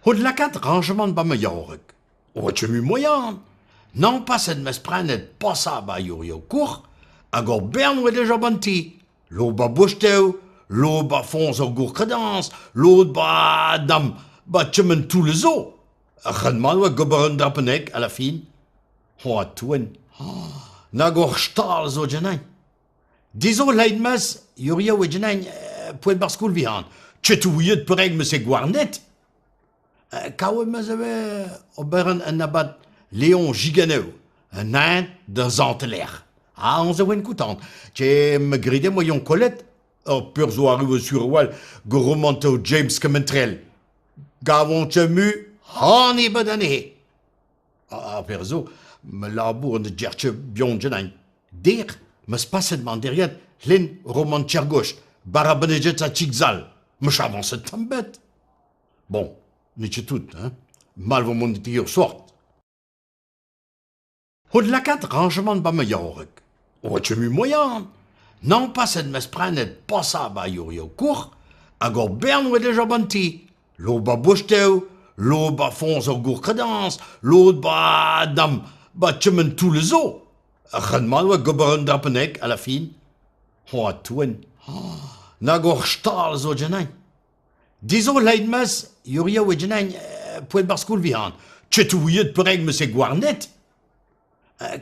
Hon lakaat rañjamant 'ba ma yaouareg. Oa ket mui moian. Nann-paset 'meus prenet pasañ 'ba yourioù kouc'h hag ur bern oa deja 'ba 'n ti. Lod 'ba bostev, lod 'ba foñs ur gourkredañs, lod 'ba dam 'ba kement toull zo. Ar c'hred-mat oa gober un dra bennak à la fin. Oa toenn. Nag ur stal zo ganin. Dizoleiñ 'meus yourioù e ganin poent 'barzh skol vihan. Setu ouiet perak 'meus he gouarnet. Kavet 'meus ivez ober un abad Léon Giganeau, un hent da Zantelec'h. Ha añs e oan koutant. Che ma grede moaion kollet ur peurzoareoù sur a-walc'h gant romantoù James Kementrel. Gavont ket mui hani ebet anezhe. Ar pezh zo, ma labour ne gertje bihan ganin. Dec'h 'meus paset ma anderiad lenn romant Kergoch, Barabanejet ha Kig-sall. 'Meus avañset tamm ebet. Bon, n'eo ket tout, hein. Mall vo mont betek ur sort. Hon lakaat rañjamant 'ba ma yaouareg. Oa ket mui moian. Nann-paset 'meus prenet pasañ 'ba yourioù kouc'h hag ur bern oa deja 'ba 'n ti. Lod 'ba bostev, lod 'ba foñs ur gourkredañs, lod 'ba dam 'ba kement toull zo. Ar c'hred-mat oa gober un dra bennak à la fin. Oa toenn. Nag ur stal zo ganin. Dizoleiñ 'meus yourioù e ganin poent 'barzh skol vihan. Setu ouiet perak 'meus he gouarnet.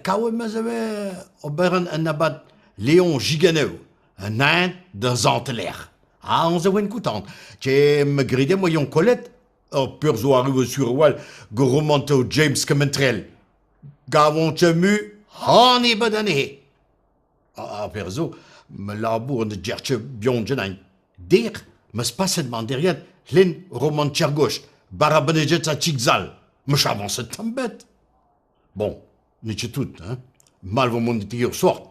Kavet 'meus ivez ober un abad Léon Giganeau, un hent da Zantelec'h. Ha añs e oan koutant. Che ma grede moaion kollet ur peurzoareoù sur a-walc'h gant romantoù James Kementrel. Gavont ket mui hani ebet anezhe. Ar pezh zo, ma labour ne gertje bihan ganin. Dec'h 'meus paset ma anderiad lenn romant Kergoch, Barabanejet ha Kig-sall. 'Meus avañset tamm ebet. Bon, n'eo ket tout, hein. Mall vo mont betek ur sort.